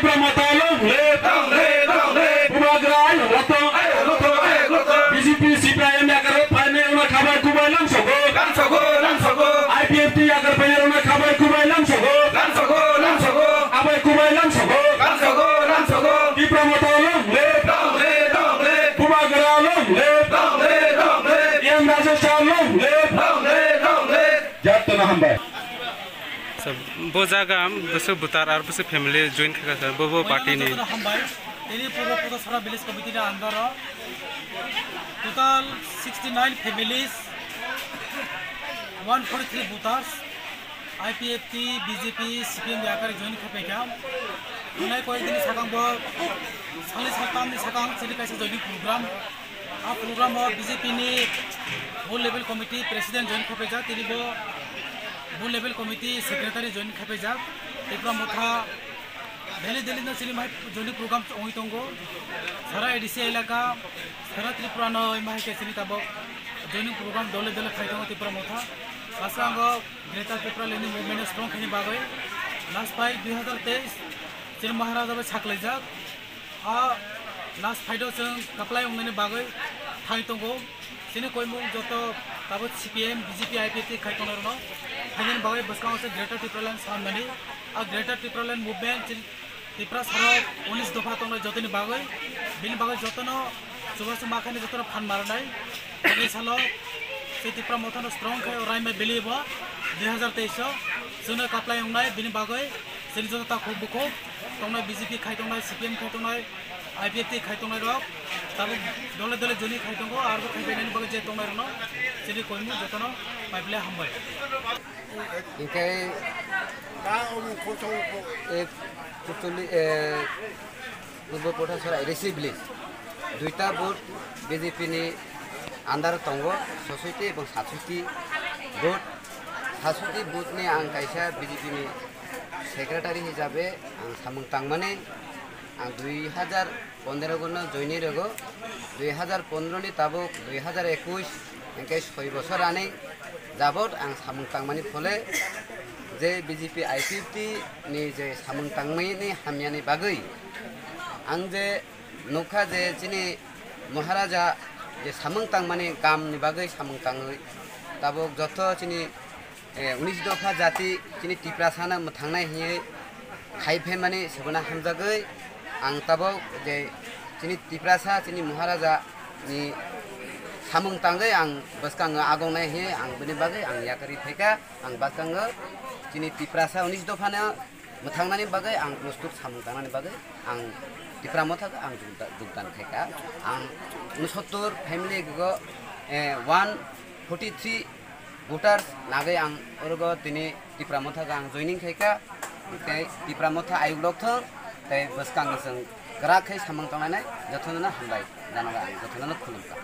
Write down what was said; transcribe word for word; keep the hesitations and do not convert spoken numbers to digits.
Tipra Motha long live! Long live! Long live! Bubagra ayuk rotong! Ayuk rotong! Ayuk rotong! B J P, C P I M yakar phainai wngna khabai kubai lamsogo! Lamsogo! Lamsogo! I P F T yakar phainai wngna khabai kubai lamsogo! Lamsogo! Lamsogo! Abai kubai lamsogo! Lamsogo! Lamsogo! Tipra Motha long live! Long live! Long live! Bubagra long live! Long live! Long live! Yam Rajeshwar long live! Long live! Long live! Jatto na hambai. So, bo jaga bwswk butar ar bwswk family join khaikha sir, bo, bo party ni. Jotono hambai. Tini Purbo Puthasora Village Committee ni under o total sixty nine families, one forty three voters, I P F T, B J P, C P M yakar join khaipaikha. Thanai koyek din ni sakang bo, salni saltam ni sakang chini kaisa joining program. A program o B J P ni Booth Level Committee President join khaipaijak, tini bo Booth Level Committee Secretary join khaipaijak. Tipra Motha Delhi Delhi no chini mai joining program wngwi tongo. Sara A D C elaka, sara Tripura no mai khe chini tabok joining program dole dole khai tongo Tipra Motha. Bwskango Greater Tipraland ni movement no strong khaini bagwi last fight dui hazar teis chini Maharaja bai saklaijak. A last fight o chwng kaplai wngnani bagwi thangwi tongo. Chini koimung joto tabuk C P M, B J P, I P F T khai tongnai rokno phainani bagwi bwskango se Greater Tipraland samani. A Greater Tipraland movement chini Tiprasa rok unis dopha tongnai jotoni bagwi, bini bagwi jotono chubachu ma khaini jotono phan marnai. Tini salo se Tipra Motha no strong khai o Raima Valley bo dui hazar teis o chwngno kaplai wngnai, bini bagwi chini joto takhuk bukhuk tongnai, B J P khai tongnai, C P M khai tongnai, I P F T khai tongnai rok tabuk dole dole joining khai tongo, arbo khai painani bagwi je tongnai rokno chini koimung jotono pai phle hambai. Hinkhe e Putuli, e, Purbo Pothasora A D C village duita booth B J P ni under tongo, soisoti ebong satsoti booth. Satsoti booth ni ang kaisa B J P ni secretary hisabe ang samung tangmani. Ang dui hazar pondro gono joini rego, dui hazar pondro ni tabuk dui hazar ekush, hinkhe soi bosor ani jabot ang samung tangmani phole je B J P I P F T ni je samung tangmani hamyani bagwi ang je nukha je chini Maharaja je samung tangmani kam ni bagwi samung tangwi tabuk joto chini eh, unis dopha jati chini Tiprasa no mwthangnai hinwi khai phaimani sebana hamjagwi ang tabuk je chini Tiprasa chini Maharaja ni samung tangwi ang bwskango agongnai hinwi ang bini bagwi ang yakarwi phaikha. Ang bwskango chini Tiprasa unis dopha no mwthangnani bagwi ang prostuk samung tangnani bagwi ang Tipra Motha ang jugda-, jugdan khaikha. Ang unsottor family go, eh, one forty three voters nagwi ang orogo tini Tipra Motha ang joining khaikha. Tei Tipra Motha ayuk lokthong tei bwskango chwng kwrak khe samung tangnani jotono hambai janago ang jotono khulumkha.